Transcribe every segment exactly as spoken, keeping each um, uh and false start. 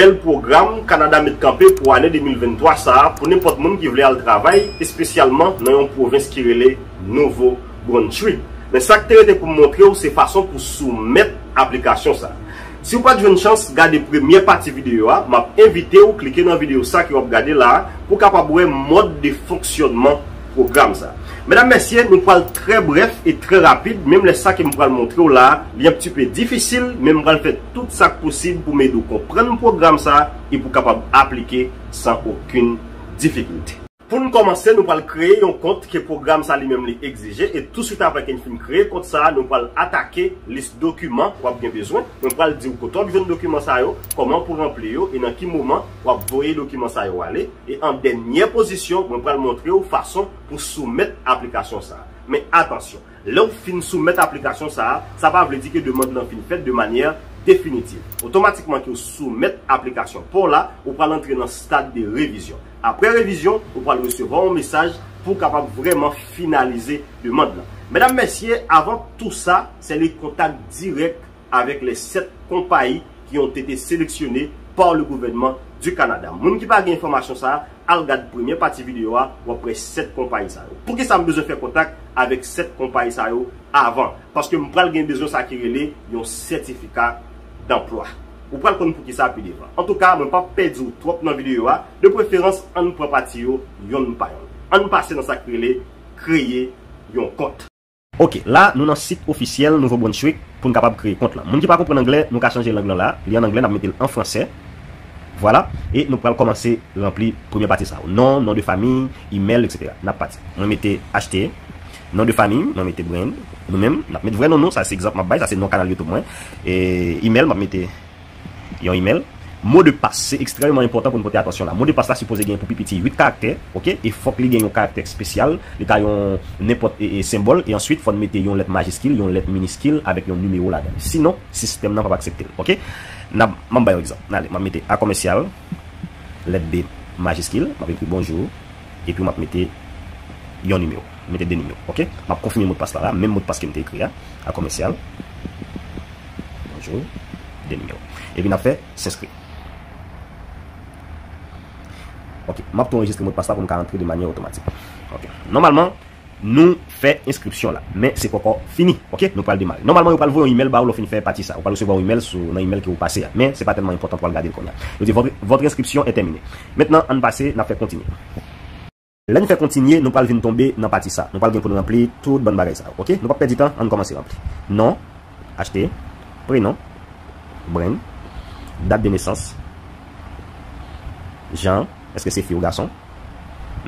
Bèl pwogram Kanada met kanpe pou ane de mil venntwa sa a pou nenpòt moun ki vle al travay, espesyalman nan yon pwovens ki rele Nouvo Brunswick. Men sa k te rete pou m montre w, se fason pou soumèt aplikasyon sa a. Si w pa t jwenn chans gade premyè pati videyo a, m ap envite w klike nan videyo sa ke w ap gade la a pou w kapab wè mòd de fonksyònman pwogram sa. Medam, mesye, nou pral trè brèf e trè rapid, menm lè sa ke m pral montre w la a, li yon ti pe difisil, men m pral fè tout sa k posib pou m ede w konprann pwogram sa e pou w kapab aplike san okenn difikilte. Pou n kòmanse, nou pral kreye yon kont ke pwogram sa li menm li egzije, e touswit apre ke n fin kreye kont sa, nou pral atake lis dokiman w ap gen bezwen. Mwen pral di w kote w ap jwenn dokiman sa yo, kòman pou ranpli yo, e nan ki moman w ap voye dokiman sa yo ale. E an dènyè pozisyon, mwen pral montre w fason pou soumèt aplikasyon sa a. Men atansyon, lè w fin soumèt aplikasyon sa a, sa pa vle di ke demann lan fin fèt de manyè definitiv. Otomatikman ke w soumèt aplikasyon pa w la, ou pral antre nan stad de revizyon. Apre revizyon, ou pral resevwa yon mesaj pou w kapab vrèman finalize demann lan. Medam, mesye, avan tou sa, se le kontak dirèk avec les sept compagnies qui ont été sélectionnées par le gouvernement du Canada. Moun ki pa gen enfòmasyon sa a, al gad premyè pati videyo a, w ap wè sèt konpayi sa yo. Poukisa m bezwen fè kontak avèk sèt konpayi sa yo avan? Paske m pral gen bezwen sa ki rele yon sètifika danplwa. Ou pral konn poukisa pi devan. Antouka, mwen p ap pèdi w twòp nan videyo a. De preferans, ann pran pati yo yonn pa yonn. Ann pase nan sa ki rele kreye yon kont. Ok, la nou nan sit ofisyèl Nouvo Brunswick pou n kapab kreye kont lan. Moun ki pa konprann anglè, nou ka chanje lang lan la. Li an anglè, n ap mete l an fransè. Vwala. E nou pral kòmanse ranpli premye pati sa yo. Non, non de fami, email, et cetera. N ap pati. Mwen mete H T. Non de fami, mwen mete Brand. Nou menm, n ap met vrè non nou. Sa se egzanp m ap bay. Sa se non kanal YouTube mwen. E email, m ap mete yon email. Mo de pas, se ekstrèmman enpòtan pou n pote atansyon la. Mo de pas la sipoze gen pou pi piti uit karaktè, ok? E fòk li gen yon karaktè espesyal, li ka yon nenpòt e, e, senbòl, e answit fò n mete yon lèt majiskil, yon lèt miniskil avèk yon nimewo ladan l. Sinon, sistèm nan p ap aksepte l, ok? N ap, m ap bay yon egzanp. Ale, m ap mete A kòmèsyal, lèt B majiskil, m ap ekri bonjou, epi m ap mete yon nimewo. M mete de nimewo, ok? M ap konfime modpas la la, menm modpas ke m te ekri a, A kòmèsyal, bonjou, de nimewo. Epi n ap fè s'inscrire. Ok, m ap tou anrejistre modpas la pou m ka antre de manyè otomatik. Ok, nòmalman, nou fè enskripsyon la, men se poko fini. Ok, nou pral demare. Nòmalman, yo pral voye yon email ba ou lè w fin fè pati sa. Ou pral resevwa yon email sou nan email ke ou pase a, men se pa tèlman enpòtan pou al gade l kounye a. Yo di votre, votre inscription est terminée. Mentnan, ann pase, n ap fè kontinye. Lè n fè kontinye, nou pral vin tonbe nan pati sa. Nou pral gen pou n ranpli tout bann bagay sa yo, ok? Nou p ap pèdi tan, ann kòmanse ranpli. Non, H T, prenon, Brand, dat de nesans, jan, èske se fi ou gason,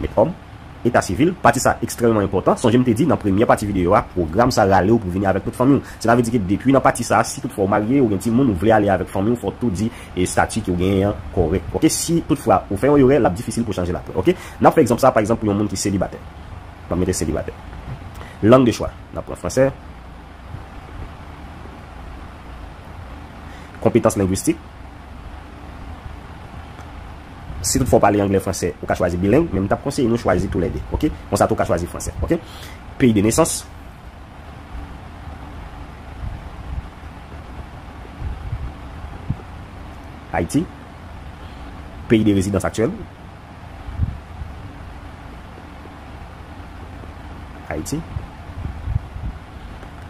met òm, eta sivil, pati sa ekstrèmman enpòtan. Sonje m te di nan premyè pati videyo a, pwogram sa rale w pou vini avèk tout fanmi w. Sela vle di ke depi nan pati sa, si toutfwa w marye, ou gen timoun, ou vle ale avèk fanmi w, fò w tou di e estati ke w genyen an kòrèk. Ok, si toutfwa ou fè yon erè, l ap difisil pou chanje l apre. Ok, n ap fè egzanp sa, pa egzanp, pou yon moun ki selibatè. N ap mete selibatè. Lang de chwa, n ap pran fransè. Konpetans lengwistik. Si toutfwa w pale anglè, fransè, ou ka chwazi bileng, men m t ap konseye nou chwazi toulède. Ok, konsa tou w ka chwazi fransè. Ok, peyi de nesans. Ayiti. Peyi de rezidans aktyèl. Ayiti.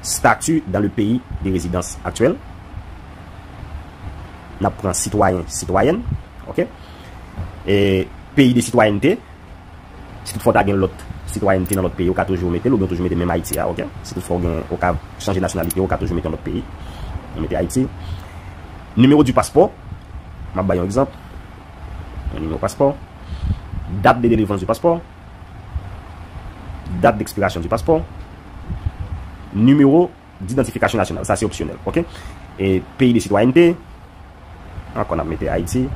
Statut dans le pays de résidence actuelle. N ap pran sitwayen, sitwayèn. Ok. E peyi de sitwayènte. Si toutfwa w ta gen lòt sitwayènte nan lòt peyi, ou ka toujou mete l, oubyen w toujou mete menm Ayiti a, ok? Si toutfwa w gen, ou ka chanje nasyonalite, ou ka toujou mete yon lòt peyi. Ou mete Ayiti. Nimewo di paspò. M ap bay yon egzanp. Yon nimewo paspò. Dat de delivrans di paspò. Dat dekspirasyon di paspò. Nimewo didantifikasyon nasyonal. Sa se opsyonèl, ok? E peyi de sitwayènte. Ankò n ap mete Ayiti.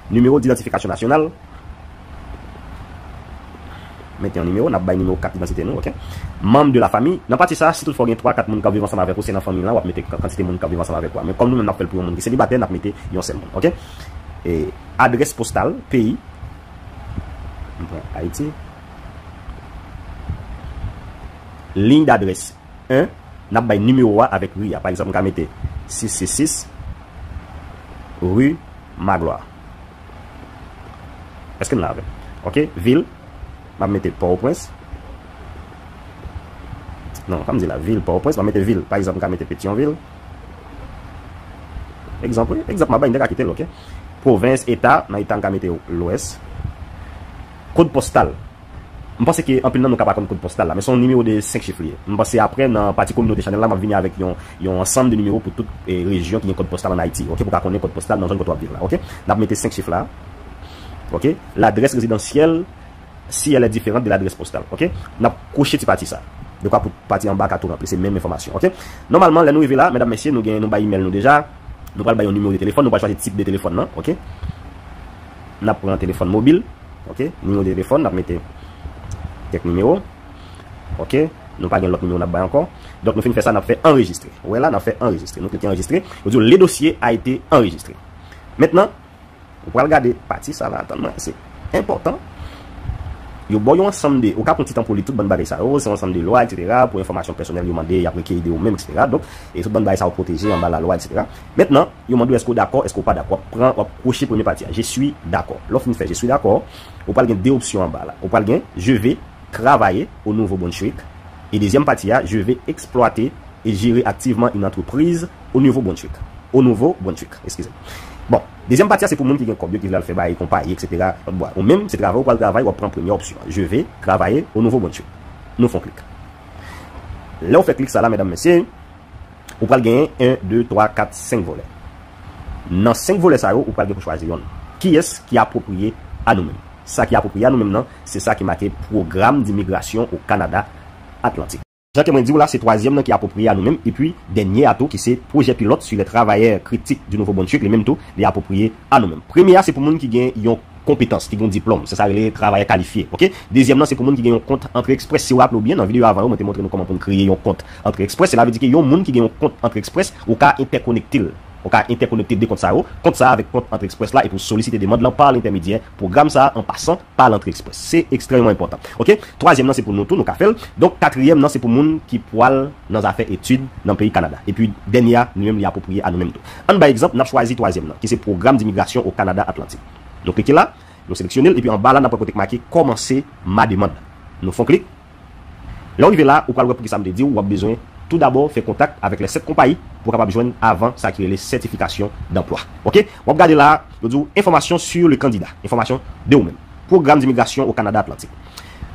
Nimewo didantifikasyon nasyonal. Mete yon nimewo, n ap bay nimewo kat idantite nou, ok? Manm de la fami. Nan pati sa, si toutfwa w gen twa, kat moun k ap viv ansanm avèk ou, se nan fanmi lan, w ap mete kan-, kantite moun k ap viv ansanm avèk ou a. Men kòm nou menm n ap fè l pou yon moun ki selibatè, n ap mete yon sèl moun, ok? E adrès postal, peyi. M Ayiti. Liy dadrès en, n ap bay nimewo a avèk ri a. Pa egzanp, m ka mete sis sis sis rue Magloire. Èske n la avè m? Ok, vil, m ap mete Pòtoprens. Non, pa m di la, vil Pòtoprens, m ap mete vil. Pa egzanp, m ka mete Petyonvil. Egzanp, wi, egzanp m ap bay, m te ka kite l, ok? Pwovens, eta, nan eta m ka mete Lwès. Kòd postal. M panse ke anpil nan nou ka pa konn kòd postal la, men se yon nimewo de senk chif li ye. M panse apre, nan pati kominote chanèl la, m ap vini avèk yon, yon ansanm de nimewo pou tout, eh, rejyon ki gen kòd postal ann Ayiti, ok, pou w ka konnen kòd postal nan zòn kote w ap viv la, ok? N ap mete senk chif la, ok? Ladrès rezidansyèl, si elle est différente de l'adresse postale, ok? N ap kouche ti pati sa. Dekwa pou pati anba ka tou ranpli, se menm enfòmasyon, ok? Nòmalman, lè nou rive la, medam, mesye, nou gen, nou bay imèl nou deja. Nou pral bay yon nimewo de telefòn, nou pral chwazi tip de telefòn nan, ok? N ap pran telefòn mobil, ok? Nimewo de telefòn, n ap mete kèk nimewo, ok? Nou pa gen lòt nimewo n ap bay ankò. Donk, nou fin fè sa, n ap fè anrejistre. Ou wè la, n ap fè anrejistre. Nou klike anrejistre. Yo di w, le dossier a été enregistré. Mentnan, ou pral gade pati sa la, atann mwen, se enpòtan. Yo ba w yon ansanm de, ou ka pran ti tan pou w li tout bann bagay sa yo, se yon ansanm de lwa, etsetera, pou enfòmasyon pèsonèl yo mande, y ap rekeri de ou menm, etsetera. Donk, e tout bann bagay sa yo pwoteje anba lalwa, etsetera. Mentnan, yo mande w èske w dakò, èske w pa dakò. W ap pran, w ap kwoche premye pati a, je suis d'accord. Lè w fin fè je suis d'accord, ou pral gen de opsyon anba la. Ou pral gen, je vais travailler au Nouveau-Brunswick. E dezyèm pati a, je vais exploiter et gérer activement une entreprise au Nouveau-Brunswick. Au Nouveau-Brunswick, excusez-moi. Bon, dezyèm pati a, se pou moun ki gen kòb yo, ki vle al fè bagay konpayi, etsetera. Bon, ou menm, se travay ou pral travay, w ap pran premye opsyon an. Je vais travailler au Nouveau-Brunswick. Nou fè yon klik. Lè w fè klik sa la, medam, mesye, ou pral genyen en, de, twa, kat, senk vòlè. Nan senk vòlè sa yo, ou pral gen pou chwazi yonn. Kiyès ki apwopriye a nou menm? Sa ki apwopriye a nou menm nan, se sa ki make Pwogram d'Imigrasyon au Canada Atlantique. Jan ke mwen di w la, se twazyèm nan ki apwopriye a nou menm, epi dènye a tou ki se Projet pilote sur les travailleurs critiques du Nouveau-Brunswick, li menm tou, li apwopriye a nou menm. Premye a, se pou moun ki gen yon konpetans, ki gen yon diplòm, se sa rele travayè kalifye, ok? Dezyèm nan, se pou moun ki gen yon kont Antre Express. Si w raple w byen, nan videyo avan yo, mwen te montre nou kòman pou n kreye yon kont Antre Express. Sela vle di ke yon moun ki gen yon kont Antre Express, ou ka entèkonekte l. Ou ka entèkonekte de kont sa yo, kont sa a avèk kont Antre Express la, epi w solisite demann lan pa lentèmedyè pwogram sa a, an pasan pa Lantre Express. Se ekstrèmman enpòtan. Ok? Twazyèm nan, se pou nou tou, nou ka fè l. Donk, katriyèm nan, se pou moun ki pwal nan zafè etid nan peyi Kanada. Epi, dènye a, li menm, li apwopriye a nou menm tou. Ann bay egzanp, n ap chwazi twazyèm nan, ki se Pwogram d'Imigrasyon au Canada Atlantique. Nou klike la, nou seleksyone l, epi anba la, n ap wè kote k make Commencer ma demande. Nou fè yon klik. Lè w rive la, ou pral wè poukisa m te di w, w ap bezwen tou dabò fè kontak avèk lè sèt konpayi pou w kapab jwenn avan sa ki rele certification d'emploi. Ok? W ap gade la, yo di w, information sur le candidat. Enfòmasyon de ou menm. Programme d'immigration au Canada Atlantique.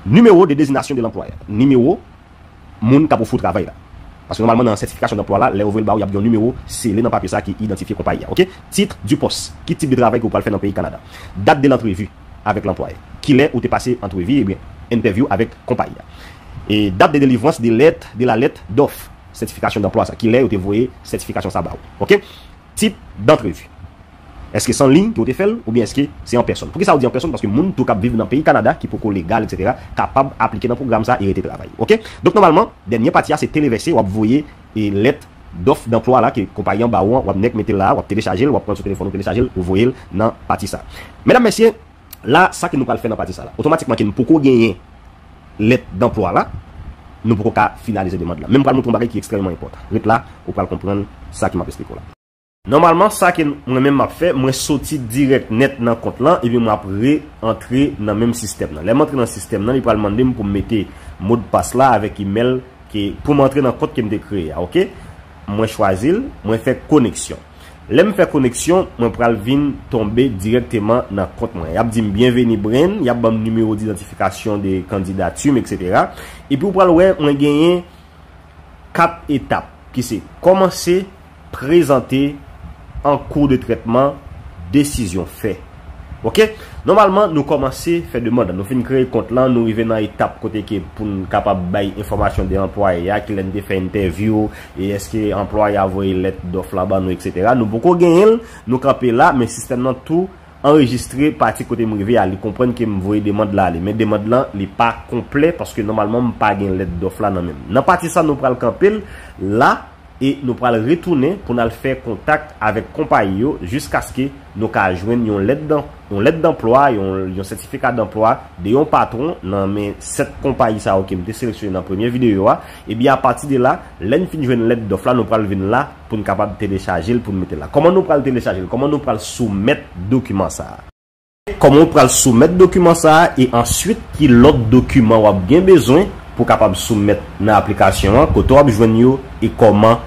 Numéro de désignation de l'employeur. Nimewo moun k ap ofri w travay la. Paske nòmalman nan sètifikasyon danplwa la, lè yo voye l ba w, y ap gen yon nimewo sele nan papye sa ki idantifye konpayi a. Ok? Titre du poste. Ki tip de travay ke w pral fè nan peyi Kanada? Date de l'entrevue avec l'employeur. Kilè ou te pase antrevi, ebyen, entèvyou avèk konpayi a? E date de délivrance de lettre, de la lettre d'offre. Sètifikasyon danplwa sa. Kilè yo te voye sètifikasyon sa ba w? Ok? Tip d'entrevue. Èske se an liy ke w te fè l, oubyen èske se an pèsòn? Poukisa w di an pèsòn? Paske moun tou k ap viv nan peyi Kanada, ki poko legal, etsetera, kapab aplike nan pwogram sa e rete travay. Ok? Donk, nòmalman, dènye pati a, se televèse, w ap voye, e, lèt dòf danplwa la, ke konpayi an ba ou an, w ap nèk mete l la, w ap telechaje l, w ap pran sou telefòn ou telechaje l, ou voye l nan pati sa. Medam, mesye, la, sa ke nou pral fè nan pati sa la, otomatikman ke nou poko genyen lèt danplwa la, nou poko ka finalize demann lan. Men m pral montre w yon bagay ki ekstrèmman enpòtan. Ret la, ou pral konprann sa ke m ap esplike w la. Nòmalman, sa ke mwen menm m ap fè, mwen soti dirèk nèt nan kont lan, epi mwen ap re-antre nan menm sistèm nan. Lè m antre nan sistèm nan, li pral mande m pou m mete modpas la avèk imèl ke, pou m antre nan kont ke m te kreye a, ok? Mwen chwazi l, mwen fè koneksyon. Lè m fè koneksyon, mwen pral vin tonbe dirèkteman nan kont mwen. Y ap di m, "Byenveni, Bren." Y ap ban m nimewo didantifikasyon de kandidati m, etsetera. Epi w pral wè, mwen genyen kat etap, ki se kòmanse, prezante, an kou de trètman, desizyon fè. Ok? Nòmalman, nou kòmanse fè demann. Nou fin kreye kont lan, nou rive nan etap kote ke pou n kapab bay enfòmasyon de anplwaye a, kilè n te fè entèvyou, e èske anplwaye a voye lèt dòf la ban nou, etsetera. Nou poko genyen l, nou kanpe la, men sistèm nan tou anrejistre pati kote m rive a, li konprann ke m voye demann la ale. Men demann lan, li pa konplè paske nòmalman m pa gen lèt dòf la nan men m. Nan pati sa, nou pral kanpe l la, E nou pral retounen pou n al fè kontak avèk konpayi yo jiskaske nou ka jwenn yon lèt dan-, yon lèt danplwa, yon, yon sètifika danplwa de yon patwon nan men sèt konpayi sa yo ke m te seleksyone nan premye videyo a. Ebyen, apati de la, lè n fin jwenn lèt dòf la, nou pral vin la pou n kapab telechaje l, pou n mete l la. Kòman nou pral telechaje l? Kòman nou pral soumèt dokiman sa a? Kòman w pral soumèt dokiman sa a e answit ki lòt dokiman w ap gen bezwen pou w kapab soumèt nan aplikasyon an, kote w ap jwenn yo e kòman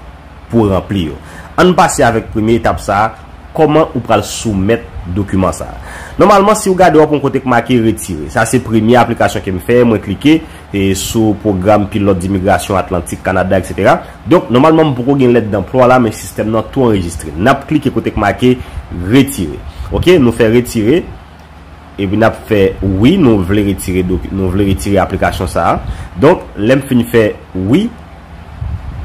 pou w ranpli yo. Ann pase avèk premye etap sa a, kòman ou pral soumèt dokiman sa a. Nòmalman, si w gade, w ap wè yon kote k make retire. Sa se premye aplikasyon ke m fè, mwen klike e sou pwogram pilòt dimigrasyon Atlantik, Kanada, etsetera. Donk, nòmalman, m poko gen lèt danplwa la, men sistèm nan tou anrejistre. N ap klike kote k make retire. Oke, nou fè retire. Epi n ap fè wi, nou vle retire doki-, nou vle retire aplikasyon sa a. Donk, lè m fin fè wi,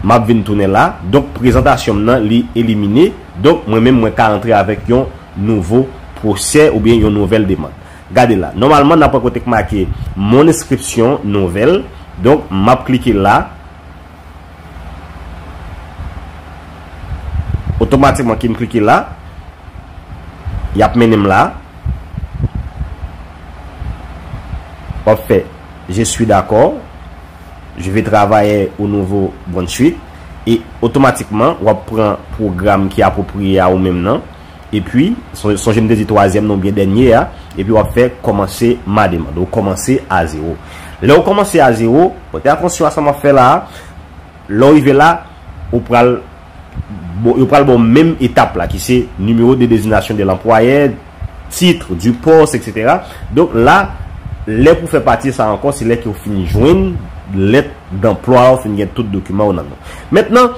m ap vin tounen la. Donk, prezantasyon m nan, li elimine. Donk, mwen menm, mwen ka antre avèk yon nouvo pwosè oubyen yon nouvèl demann. Gade la. Nòmalman, n ap wè kote k make mon inscription nouvelle. Donk, m ap klike la. Otomatikman, ke m klike la, y ap mennen m la. W ap fè, je suis d'accord. Je vais travailler au Nouveau-Brunswick. E otomatikman, w ap pran pwogram ki apwopriye a ou menm nan. Epi, son-, sonje m te di twazyèm nan oubyen dènye a. Epi w ap fè kòmanse ma demande. Ou kòmanse a zewo. Lè w kòmanse a zewo, pote atansyon a sa m ap fè la a. Lè w rive la, ou pral, bon, yo pral ba w menm etap la, ki se numéro de désignation de l'employeur, titre du poste, etsetera. Donk la, lè pou fè pati sa ankò, se lè ke w fin jwenn lèt danplwa, ou fin gen tout dokiman ou nan men w. Mentnan,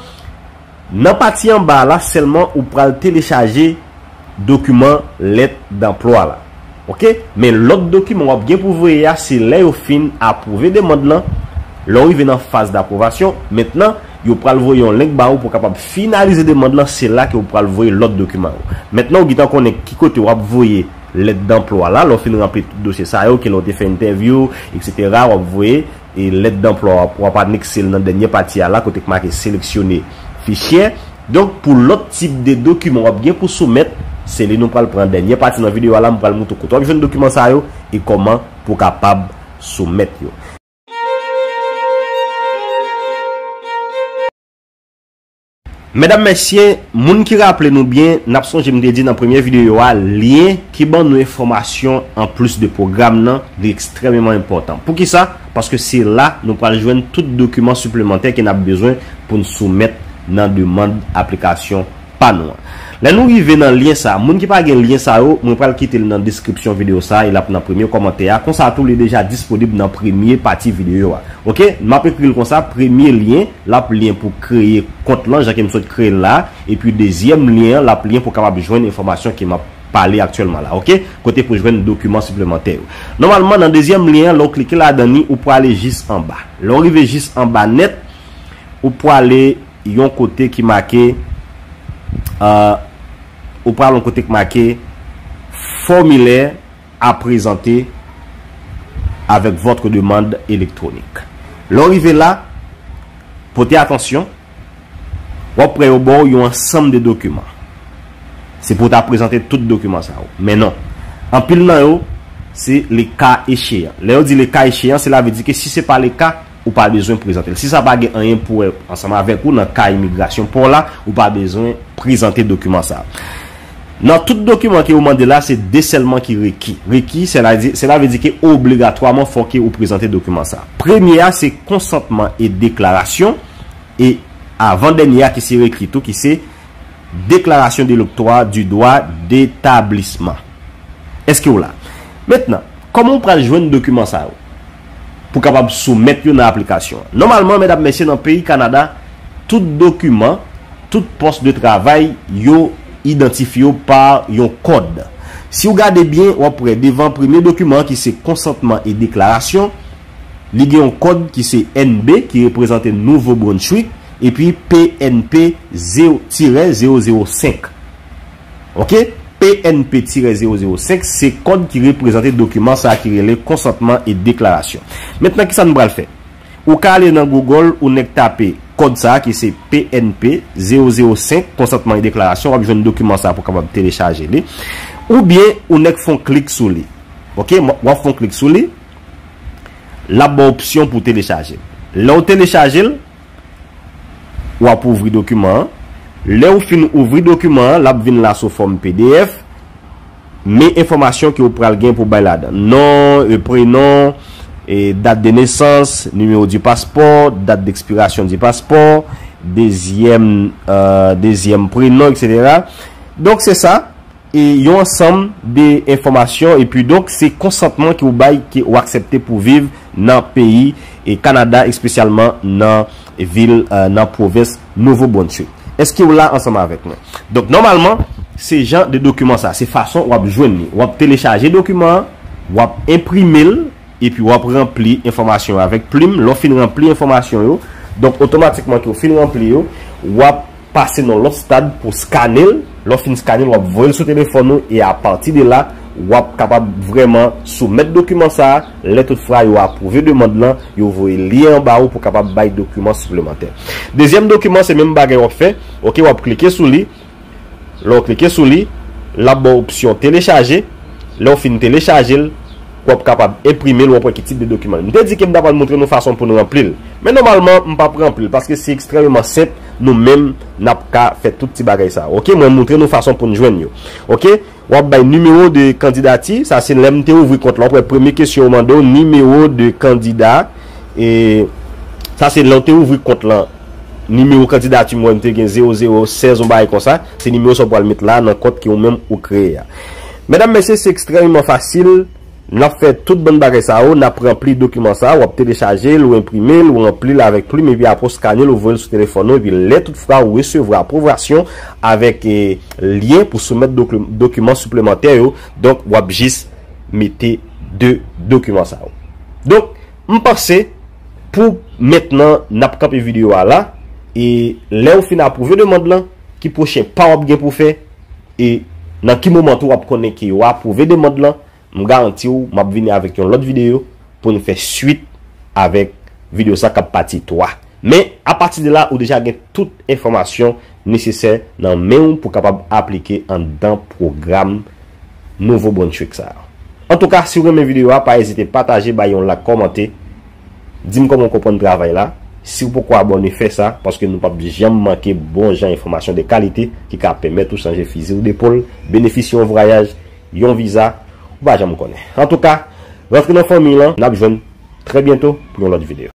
nan pati anba a la, sèlman ou pral telechaje dokiman lèt danplwa la. Oke? Men lòt dokiman w ap gen pou voye a, se lè yo fin apwouve demann lan. Lè w rive nan faz dapwovasyon, mentnan, yo pral voye yon link ba ou pou w kapab finalize demann lan, se la ke w pral voye lòt dokiman yo. Mentnan, ou gentan konnen ki kote w ap voye lèt danplwa la, lè w fin ranpli tout dosye sa yo, ke lè w te fè entèvyou, etsetera, w ap voye e lèt danplwa w ap, w ap anekse l nan dènye pati a la, kote k make seleksyone fichye. Donk, pou lòt tip de dokiman w ap gen pou soumèt, se li nou pral pran dènye pati nan videyo a la, m pral montre w kote w ap jwenn dokiman sa yo e kòman pou w kapab soumèt yo. Medam, mesye, moun ki raple nou byen, n ap sonje m te di nan premye videyo a, lyen ki ban nou enfòmasyon anplis de pwogram nan, li ekstrèmeman enpòtan. Poukisa? Paske se la nou pral jwenn tout dokiman siplemantè ke n ap bezwen pou n soumèt nan demann aplikasyon pa nou an. Lè nou rive nan lyen sa a, moun ki pa gen lyen sa yo, mwen pral kite l nan deskripsyon videyo sa a, e l ap nan premye kòmantè a. Konsa tou, li deja disponib nan premye pati videyo a. Oke? M ap ekri l konsa, premye lyen, l ap lyen pou kreye kont lan, jan ke m sot kreye l la, epi dezyèm lyen an, l ap lyen pou kapab jwenn enfòmasyon ke m ap pale aktyèlman la, oke? Kote pou jwenn dokiman siplemantè yo. Nòmalman, nan dezyèm lyen an, lè w klike ladan li, ou prale jis anba. Lè w rive jis anba nèt, ou prale yon kote ki make, euh, ou pral yon kote ki make formilè à présenter avec votre demande électronique. Lè w rive la, pote atansyon, w ap wè yo ba w yon ansanm de dokiman. Se pou w ta prezante tout dokiman sa yo. Men non. Anpil nan yo, se le cas échéant. Lè yo di le cas échéant, sela vle di ke si se pa le ka, ou pa bezwen prezante l. Si sa pa gen anyen pou wè ansanm avèk ou nan ka imigrasyon pa w la, ou pa bezwen prezante dokiman sa a. Nan tout dokiman ke yo mande la, se de sèlman ki reki. Reki, sela di, sela vle di ke obligatwaman fò ke ou prezante dokiman sa a. Premye a, se konsantman e deklarasyon. E avan dènye a, ki se reki tou, ki se déclaration de l'octroi du droit d'établissement. Èske w la? Mentnan, kòman w pral jwenn dokiman sa yo pou kapab soumèt yo nan aplikasyon an? Nòmalman, medam, mesye, nan peyi Kanada, tout dokiman, tout pòs de travay, yo idantifye yo pa yon kòd. Si w gade byen, w ap wè devan premye dokiman an ki se konsantman e deklarasyon, li gen yon kòd ki se N B, ki reprezante Nouvo Brunswick, epi P N P zewo tirè zewo zewo senk. Oke? P N P tirè zewo zewo senk, se kòd ki reprezante dokiman sa a ki rele konsantman e deklarasyon. Mentnan, kisa n pral fè? Ou ka ale nan Google, ou nèk tape kòd sa ki se P N P zewo zewo senk, konsantman e deklarasyon, w ap jwenn dokiman sa pou w kapab telechaje li. Oubyen ou nèk fè yon klik sou li. Ok, w ap fè yon klik sou li, l ap ba w opsyon pou w telechaje l. Lè w telechaje l, w ap ouvri dokiman an. Lè w fin ouvri dokiman an, l ap vin la sou fòm P D F. Men enfòmasyon ke w pral gen pou bay ladan. Non, e, prenon, e, dat de nesans, nimewo di paspò, dat dekspirasyon di paspò, dezyèm, e, dezyèm prenon, etsetera. Donk, se sa. E yon ansanm de enfòmasyon, epi donk, se konsantman ke w bay, ke w aksepte pou viv nan peyi e Kanada, espesyalman nan vil, e, nan pwovens Nouvo Brunswick. Èske w la ansanm avèk mwen? Donk, nòmalman, se jan de dokiman sa, se fason w ap jwenn li. W ap telechaje dokiman an, w ap enprime l, epi w ap ranpli enfòmasyon yo avèk plim. Lè w fin ranpli enfòmasyon yo, donk, otomatikman ke w fin ranpli yo, w ap pase nan lòt stad pou skane l. Lè w fin skane l, w ap voye l sou telefòn ou, e apati de la, w ap kapab vrèman soumèt dokiman sa a. Lè tout fwa yo apwouve demann lan, yo voye lyen anba ou pou kapab bay dokiman siplemantè. Dezyèm dokiman, se menm bagay w ap fè. Ok, w ap klike sou li. Lè w klike sou li, l ap ba w opsyon telechaje. Lè w fin telechaje l, w ap kapab enprime l, w ap wè ki tip de dokiman. M te di ke m ta pral montre nou fason pou n ranpli l. Men nòmalman, m p ap ranpli l, paske se ekstrèmeman senp, nou menm, n ap ka fè tout ti bagay sa. Ok, mwen montre nou fason pou n jwenn yo. Ok, w ap bay nimewo de kandidati, sa se lè m te ouvri kont la, w ap wè premye kesyon yo mande w, nimewo de kandida, e sa se lè w te ouvri kont lan, nimewo kandidati m wè m te gen zewo zewo sèz, yon bagay konsa, se nimewo sa w pral met la nan kont ke ou menm ou kreye a. Medam, mesye, se ekstrèmeman fasil. N ap fè tout bann bagay sa yo, n ap ranpli dokiman sa, w ap telechaje l, ou enprime l, ou ranpli l avèk plim, epi apre w skane l, ou voye l sou telefòn ou, epi lè tout fwa ou resevwa apwovasyon avèk, e, lyen pou soumèt doki-, dokiman siplemantè yo, donk w ap jis mete de dokiman sa yo. Donk, m panse, pou mentnan, n ap kanpe videyo a la, e lè w fin apwouve demann lan, ki pwochen pa w ap gen pou fè, e nan ki moman tou w ap konnen ke yo apwouve demann lan, m garanti w, m ap vini avèk yon lòt videyo pou n fè swit avèk videyo sa k ap pati twa. Men, apati de la, ou deja gen tout enfòmasyon nesesè nan men w pou kapab aplike anndan pwogram Nouvo Brunswick sa a. Antouka, si w renmen videyo a, pa ezite pataje, bay yon like, kòmante, di m kòman w konprann travay la. Si w poko abòne, fè sa, paske nou p ap janm manke bon jan enfòmasyon de kalite ki ka pèmèt ou chanje fizi w depòl, benefisye yon vwayaj, yon viza, ou pa janm konnen. Antouka, rantre nan fanmi lan, n ap jwenn trè byento pou yon lòt videyo.